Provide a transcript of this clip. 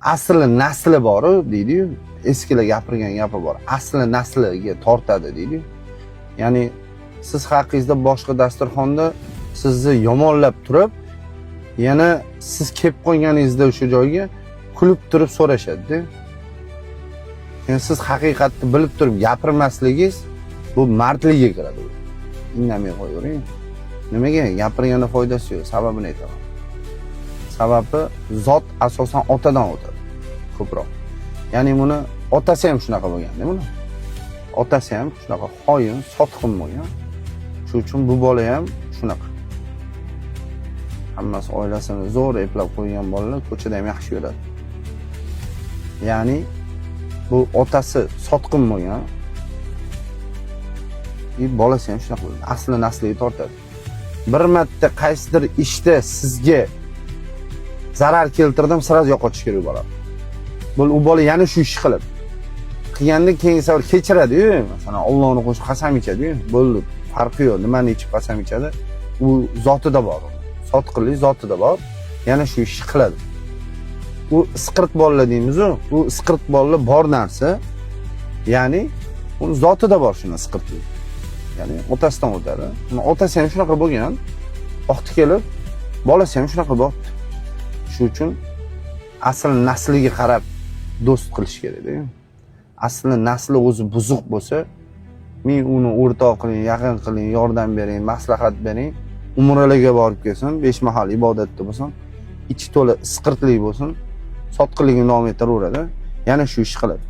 Asli nasli boru deydiyu, eskilar gapirgan gapi bor, asli nasliga tortadi deydiyu. Ya'ni siz haqingizda boshqa dasturxonda sizni yomonlab turib, yana siz kelib qolganingizda o'sha joyga kulib turib so'rashadida. Yani siz haqiqatni bilib turib gapirmasligingiz bu mardlikka kiradi. U indamay qo'yavering. Nimaga gapirganda foydasi yo'q, sababini aytaman. Sababi zot asosan otadan o'tadi ko'proq. Ya'ni buni otasi ham shunaqa bo'lganda, buni otasi ham shunaqa xoin, sotqin bo'lgan. Shuning uchun bu bola ham shunaqa. Hammasi oilasini zo'r eplab qo'ygan bolalar ko'chada ham yaxshi yuradi. Ya'ni bu otasi sotqin bo'lgan и bolasi ham shunaqa bo'ladi, asli nasliga tortadi. Bir marta qaysidir ishda sizga zarar keltirdim, сразу yo'qotish kerak bola. U bola yana shu ishni qiladi. Qilganda keyin safar kechiradiyu, masalan, Ollohni qo'shib qasam ichadiyu, bo'ldi, farqi yo'q, nimani ichib qasam ichadi, u zotida bor, sotqinlik zotida bor, yana shu ishni qiladi. U isqirt bolalar deymizu, u isqirt bolalar bor narsa, ya'ni uni zotida bor shuni isqirtlik, ya'ni otasidan o'tadi. Uni otasi ham shunaqa bo'lgan, vaqti kelib bolasi ham shunaqa bo'lyapti. Shuning uchun asl nasliga qarab do'st qilish kerakda. Asli nasli o'zi buzuq bo'lsa, men uni o'rtoq qiling, yaqin qiling, yordam bering, maslahat bering, umralarga borib kelsin, besh mahal ibodatda bo'lsin, ichi to'la isqirtlik bo'lsin, sotqinligini davom ettiraveradi, yana shu ishni qiladi.